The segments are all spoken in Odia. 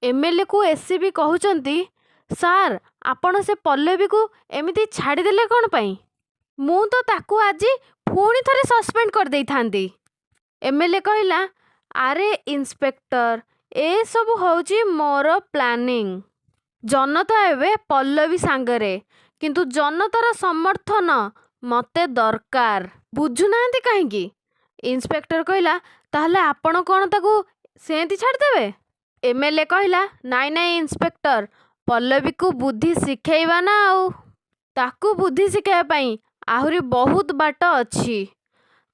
ଏମ୍ଏଲ୍ଏକୁ ଏସିପି କହୁଛନ୍ତି, ସାର୍, ଆପଣ ସେ ପଲ୍ଲବୀକୁ ଏମିତି ଛାଡ଼ିଦେଲେ କ'ଣ ପାଇଁ? ମୁଁ ତ ତାକୁ ଆଜି ପୁଣି ଥରେ ସସ୍ପେଣ୍ଡ କରିଦେଇଥାନ୍ତି। ଏମ୍ଏଲ୍ଏ କହିଲା, ଆରେ ଇନ୍ସପେକ୍ଟର, ଏସବୁ ହେଉଛି ମୋର ପ୍ଲାନିଂ। ଜନତା ଏବେ ପଲ୍ଲବୀ ସାଙ୍ଗରେ, କିନ୍ତୁ ଜନତାର ସମର୍ଥନ ମୋତେ ଦରକାର। ବୁଝୁନାହାନ୍ତି କାହିଁକି? ଇନ୍ସପେକ୍ଟର କହିଲା, ତାହେଲେ ଆପଣ କ'ଣ ତାକୁ ସେମିତି ଛାଡ଼ିଦେବେ? ଏମ୍ଏଲ୍ଏ କହିଲା, ନାଇଁ ନାଇଁ ଇନ୍ସପେକ୍ଟର, ପଲ୍ଲବୀକୁ ବୁଦ୍ଧି ଶିଖେଇବା ନା ଆଉ। ତାକୁ ବୁଦ୍ଧି ଶିଖାଇବା ପାଇଁ ଆହୁରି ବହୁତ ବାଟ ଅଛି।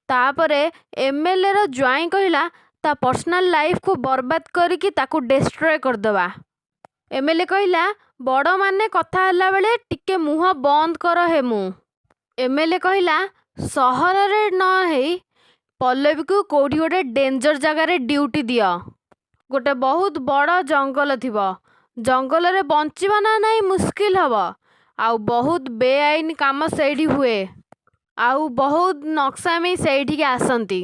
ତାପରେ ଏମ୍ଏଲ୍ଏର ଜ୍ୱାଇଁ କହିଲା, ତା ପର୍ସନାଲ ଲାଇଫକୁ ବର୍ବାଦ କରିକି ତାକୁ ଡେଷ୍ଟ୍ରୟ କରିଦେବା। ଏମ୍ଏଲ୍ଏ କହିଲା, ବଡ଼ମାନେ କଥା ହେଲାବେଳେ ଟିକେ ମୁହଁ ବନ୍ଦ କର ହେମୁ। ଏମ୍ଏଲ୍ଏ କହିଲା, ସହରରେ ନ ହେଇ ପଲ୍ଲବୀକୁ କେଉଁଠି ଗୋଟେ ଡେଞ୍ଜର ଜାଗାରେ ଡ୍ୟୁଟି ଦିଅ। ଗୋଟେ ବହୁତ ବଡ଼ ଜଙ୍ଗଲ ଥିବ, ଜଙ୍ଗଲରେ ବଞ୍ଚିବା ନା ନାହିଁ ମୁସ୍କିଲ ହେବ, ଆଉ ବହୁତ ବେଆଇନ କାମ ସେଇଠି ହୁଏ, ଆଉ ବହୁତ ନକ୍ସାମୀ ସେଇଠିକି ଆସନ୍ତି।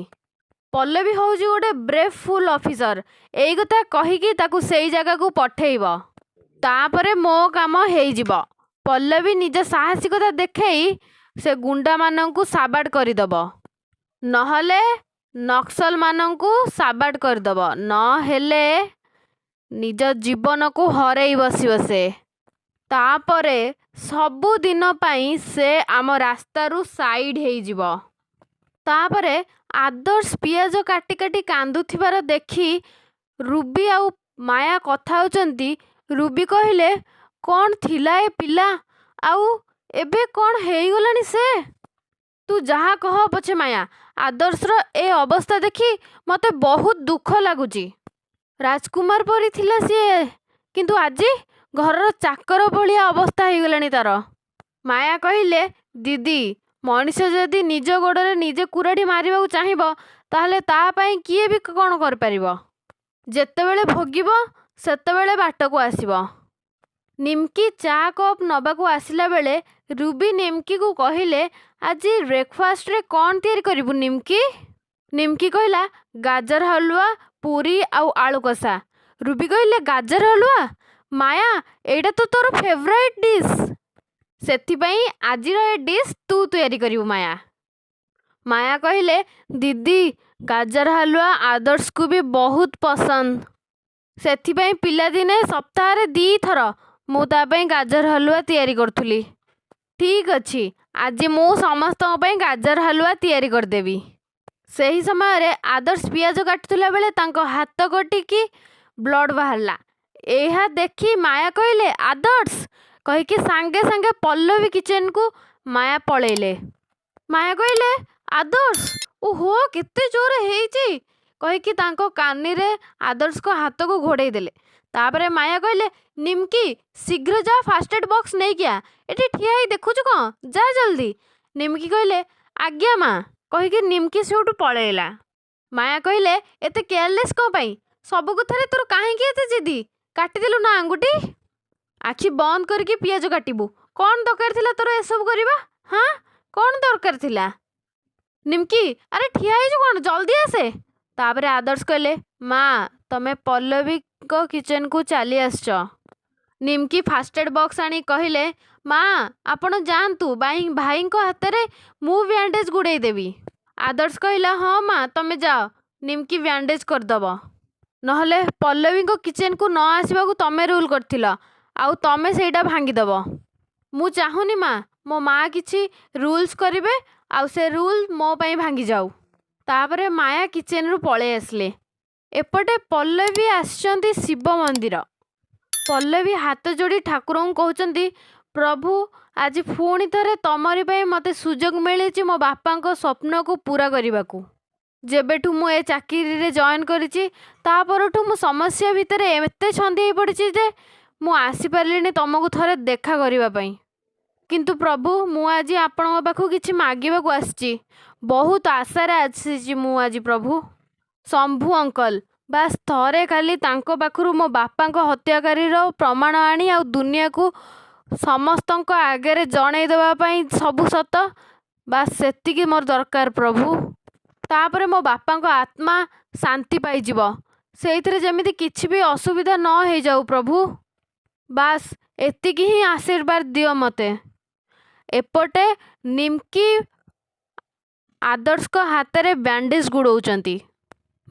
ପଲ୍ଲବୀ ହେଉଛି ଗୋଟେ ବ୍ରେଭଫୁଲ୍ ଅଫିସର। ଏଇ କଥା କହିକି ତାକୁ ସେଇ ଜାଗାକୁ ପଠେଇବ। ତାପରେ ମୋ କାମ ହେଇଯିବ। ପଲ୍ଲବୀ ନିଜ ସାହସିକତା ଦେଖେଇ ସେ ଗୁଣ୍ଡାମାନଙ୍କୁ ସାବାଡ଼ କରିଦେବ, ନହେଲେ ନକ୍ସଲମାନଙ୍କୁ ସାବାଡ଼ କରିଦେବ, ନହେଲେ ନିଜ ଜୀବନକୁ ହରେଇ ବସିବ ସେ। ତାପରେ ସବୁଦିନ ପାଇଁ ସେ ଆମ ରାସ୍ତାରୁ ସାଇଡ୍ ହେଇଯିବ। ତାପରେ ଆଦର୍ଶ ପିଆଜ କାଟି କାଟି କାନ୍ଦୁଥିବାର ଦେଖି ରୁବି ଆଉ ମାୟା କଥା ହେଉଛନ୍ତି। ରୁବି କହିଲେ, କ'ଣ ଥିଲା ଏ ପିଲା, ଆଉ ଏବେ କ'ଣ ହେଇଗଲାଣି ସେ? ତୁ ଯାହା କହ ପଛେ ମାୟା, ଆଦର୍ଶର ଏ ଅବସ୍ଥା ଦେଖି ମୋତେ ବହୁତ ଦୁଃଖ ଲାଗୁଛି। ରାଜକୁମାର ପରି ଥିଲା ସିଏ, କିନ୍ତୁ ଆଜି ଘରର ଚାକର ଭଳିଆ ଅବସ୍ଥା ହେଇଗଲାଣି ତାର। ମାୟା କହିଲେ, ଦିଦି, ମଣିଷ ଯଦି ନିଜ ଗୋଡ଼ରେ ନିଜେ କୁରାଢ଼ି ମାରିବାକୁ ଚାହିଁବ, ତାହେଲେ ତା ପାଇଁ କିଏ ବି କ'ଣ କରିପାରିବ? ଯେତେବେଳେ ଭୋଗିବ ସେତେବେଳେ ବାଟକୁ ଆସିବ। ନିମ୍କି ଚା କପ୍ ନେବାକୁ ଆସିଲା ବେଳେ ରୁବି ନିମ୍କିକୁ କହିଲେ, ଆଜି ବ୍ରେକଫାଷ୍ଟରେ କ'ଣ ତିଆରି କରିବୁ ନିମ୍କି? ନିମ୍କି କହିଲା, ଗାଜର ହାଲୁଆ, ପୁରୀ ଆଉ ଆଳୁ କଷା। ରୁବି କହିଲେ, ଗାଜର ହାଲୁଆ? ମାୟା, ଏଇଟା ତ ତୋର ଫେଭରାଇଟ୍ ଡିସ୍, ସେଥିପାଇଁ ଆଜିର ଏ ଡିସ୍ ତୁ ତିଆରି କରିବୁ ମାୟା। ମାୟା କହିଲେ, ଦିଦି, ଗାଜର ହାଲୁଆ ଆଦର୍ଶକୁ ବି ବହୁତ ପସନ୍ଦ, ସେଥିପାଇଁ ପିଲାଦିନେ ସପ୍ତାହରେ 2 ଥର ମୁଁ ତା ପାଇଁ ଗାଜର ହାଲୁଆ ତିଆରି କରୁଥିଲି। ଠିକ୍ ଅଛି, ଆଜି ମୁଁ ସମସ୍ତଙ୍କ ପାଇଁ ଗାଜର ହାଲୁଆ ତିଆରି କରିଦେବି। ସେହି ସମୟରେ ଆଦର୍ଶ ପିଆଜ କାଟୁଥିଲା ବେଳେ ତାଙ୍କ ହାତ କଟିକି ବ୍ଲଡ଼ ବାହାରିଲା। ଏହା ଦେଖି ମାୟା କହିଲେ, ଆଦର୍ଶ କହିକି ସାଙ୍ଗେ ସାଙ୍ଗେ ପଲ୍ଲବୀ କିଚେନକୁ ମାୟା ପଳେଇଲେ। ମାୟା କହିଲେ, ଆଦର୍ଶ, ଓହୋ, କେତେ ଜୋରେ ହେଇଛି କହିକି ତାଙ୍କ କାନିରେ ଆଦର୍ଶଙ୍କ ହାତକୁ ଘୋଡ଼େଇ ଦେଲେ। ତାପରେ ମାୟା କହିଲେ, ନିମ୍କି, ଶୀଘ୍ର ଯା, ଫାଷ୍ଟ ଏଡ୍ ବକ୍ସ ନେଇକି ଆ, ଏଠି ଠିଆ ହେଇ ଦେଖୁଛୁ କ'ଣ? ଯା ଜଲ୍ଦି। ନିମ୍କି କହିଲେ, ଆଜ୍ଞା ମା କହିକି ନିମ୍କି ସେଇଠୁ ପଳେଇଲା। ମାୟା କହିଲେ, ଏତେ କେୟାରଲେସ୍ କ'ଣ ପାଇଁ? ସବୁ କଥାରେ ତୋର କାହିଁକି ଏତେ ଜିଦି? କାଟିଦେଲୁ ନା ଆଙ୍ଗୁଠି? ଆଖି ବନ୍ଦ କରିକି ପିଆଜ କାଟିବୁ। କ'ଣ ଦରକାର ଥିଲା ତୋର ଏସବୁ କରିବା? ହଁ, କ'ଣ ଦରକାର ଥିଲା? ନିମ୍କି, ଆରେ ଠିଆ ହେଇଛୁ କ'ଣ? ଜଲ୍ଦି ଆସେ। ତାପରେ ଆଦର୍ଶ କହିଲେ, ମା, ତମେ ପଲ୍ଲବୀଙ୍କ କିଚେନକୁ ଚାଲି ଆସିଛ। ନିମ୍କି ଫାଷ୍ଟ ଏଡ୍ ବକ୍ସ ଆଣି କହିଲେ, ମା, ଆପଣ ଯାଆନ୍ତୁ, ଭାଇଙ୍କ ହାତରେ ମୁଁ ବ୍ୟାଣ୍ଡେଜ୍ ଗୁଡ଼େଇ ଦେବି। ଆଦର୍ଶ କହିଲା, ହଁ ମା, ତମେ ଯାଅ, ନିମ୍କି ବ୍ୟାଣ୍ଡେଜ୍ କରିଦେବ। ନହେଲେ ପଲ୍ଲବୀଙ୍କ କିଚେନକୁ ନ ଆସିବାକୁ ତମେ ରୁଲ୍ କରିଥିଲ, ଆଉ ତମେ ସେଇଟା ଭାଙ୍ଗିଦେବ। ମୁଁ ଚାହୁଁନି ମା, ମୋ ମା କିଛି ରୁଲ୍ସ କରିବେ ଆଉ ସେ ରୁଲ୍ ମୋ ପାଇଁ ଭାଙ୍ଗିଯାଉ। ତାପରେ ମାୟା କିଚେନରୁ ପଳେଇ ଆସିଲେ। ଏପଟେ ପଲ୍ଲବୀ ଆସିଛନ୍ତି ଶିବ ମନ୍ଦିର। ପଲ୍ଲବୀ ହାତ ଯୋଡ଼ି ଠାକୁରଙ୍କୁ କହୁଛନ୍ତି, ପ୍ରଭୁ, ଆଜି ପୁଣି ଥରେ ତମରି ପାଇଁ ମୋତେ ସୁଯୋଗ ମିଳିଛି ମୋ ବାପାଙ୍କ ସ୍ୱପ୍ନକୁ ପୂରା କରିବାକୁ। ଯେବେଠୁ ମୁଁ ଏ ଚାକିରିରେ ଜଏନ୍ କରିଛି, ତା ପରଠୁ ମୁଁ ସମସ୍ୟା ଭିତରେ ଏତେ ଛନ୍ଦି ହେଇପଡ଼ିଛି ଯେ ମୁଁ ଆସିପାରିଲିନି ତମକୁ ଥରେ ଦେଖା କରିବା ପାଇଁ। କିନ୍ତୁ ପ୍ରଭୁ, ମୁଁ ଆଜି ଆପଣଙ୍କ ପାଖକୁ କିଛି ମାଗିବାକୁ ଆସିଛି। ବହୁତ ଆଶାରେ ଆସିଛି ମୁଁ ଆଜି ପ୍ରଭୁ। ଶମ୍ଭୁ ଅଙ୍କଲ, ବାସ୍ ଥରେ ଖାଲି ତାଙ୍କ ପାଖରୁ ମୋ ବାପାଙ୍କ ହତ୍ୟାକାରୀର ପ୍ରମାଣ ଆଣି ଆଉ ଦୁନିଆକୁ ସମସ୍ତଙ୍କ ଆଗରେ ଜଣେଇ ଦେବା ପାଇଁ ସବୁ ସତ, ବାସ୍ ସେତିକି ମୋର ଦରକାର ପ୍ରଭୁ। ତାପରେ ମୋ ବାପାଙ୍କ ଆତ୍ମା ଶାନ୍ତି ପାଇଯିବ। ସେଇଥିରେ ଯେମିତି କିଛି ବି ଅସୁବିଧା ନ ହେଇଯାଉ ପ୍ରଭୁ। ବାସ୍, ଏତିକି ହିଁ ଆଶୀର୍ବାଦ ଦିଅ ମୋତେ। ଏପଟେ ନିମ୍କି ଆଦର୍ଶଙ୍କ ହାତରେ ବ୍ୟାଣ୍ଡେଜ୍ ଗୁଡ଼ଉଛନ୍ତି।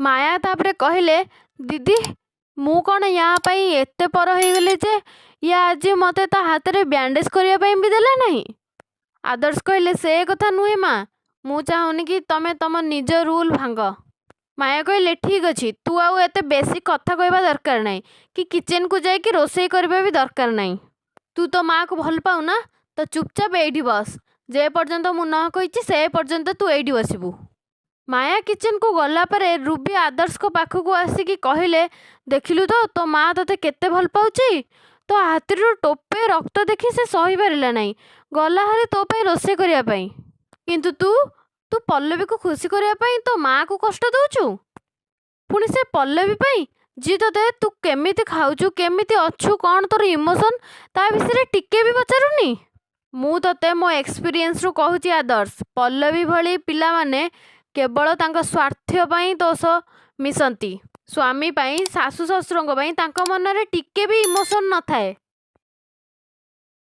ମାୟା ତାପରେ କହିଲେ, ଦିଦି, ମୁଁ କ'ଣ ୟା ପାଇଁ ଏତେ ପର ହେଇଗଲି ଯେ ଇଏ ଆଜି ମୋତେ ତା ହାତରେ ବ୍ୟାଣ୍ଡେଜ୍ କରିବା ପାଇଁ ବି ଦେଲା ନାହିଁ? ଆଦର୍ଶ କହିଲେ, ସେ କଥା ନୁହେଁ ମା, ମୁଁ ଚାହୁଁନି କି ତମେ ତମ ନିଜ ରୁଲ୍ ଭାଙ୍ଗ। ମାୟା କହିଲେ, ଠିକ୍ ଅଛି, ତୁ ଆଉ ଏତେ ବେଶୀ କଥା କହିବା ଦରକାର ନାହିଁ କି କିଚେନ୍କୁ ଯାଇକି ରୋଷେଇ କରିବା ବି ଦରକାର ନାହିଁ। ତୁ ତୋ ମାଆକୁ ଭଲ ପାଉ ନା? ତ ଚୁପଚାପ ଏଇଠି ବସ। ଯେ ପର୍ଯ୍ୟନ୍ତ ମୁଁ ନ କହିଛି, ସେ ପର୍ଯ୍ୟନ୍ତ ତୁ ଏଇଠି ବସିବୁ। ମାୟା କିଚେନ୍କୁ ଗଲା ପରେ ରୁବି ଆଦର୍ଶଙ୍କ ପାଖକୁ ଆସିକି କହିଲେ, ଦେଖିଲୁ ତ, ତୋ ମା ତୋତେ କେତେ ଭଲ ପାଉଛି। ତୋ ହାତରୁ ଟୋପେ ରକ୍ତ ଦେଖି ସେ ସହିପାରିଲା ନାହିଁ, ଗଲା ହାରି ତୋ ପାଇଁ ରୋଷେଇ କରିବା ପାଇଁ। କିନ୍ତୁ ତୁ ତୁ ପଲ୍ଲବୀକୁ ଖୁସି କରିବା ପାଇଁ ତୋ ମାଆକୁ କଷ୍ଟ ଦେଉଛୁ। ପୁଣି ସେ ପଲ୍ଲବୀ ପାଇଁ, ଯିଏ ତୋତେ ତୁ କେମିତି ଖାଉଛୁ, କେମିତି ଅଛୁ, କ'ଣ ତୋର ଇମୋସନ୍, ତା ବିଷୟରେ ଟିକେ ବି ପଚାରୁନି। ମୁଁ ତୋତେ ମୋ ଏକ୍ସପିରିଏନ୍ସରୁ କହୁଛି ଆଦର୍ଶ, ପଲ୍ଲବୀ ଭଳି ପିଲାମାନେ କେବଳ ତାଙ୍କ ସ୍ୱାର୍ଥ ପାଇଁ ତୋ ସହ ମିଶନ୍ତି। ସ୍ୱାମୀ ପାଇଁ, ଶାଶୁ ଶ୍ୱଶୁରଙ୍କ ପାଇଁ ତାଙ୍କ ମନରେ ଟିକେ ବି ଇମୋସନ୍ ନଥାଏ।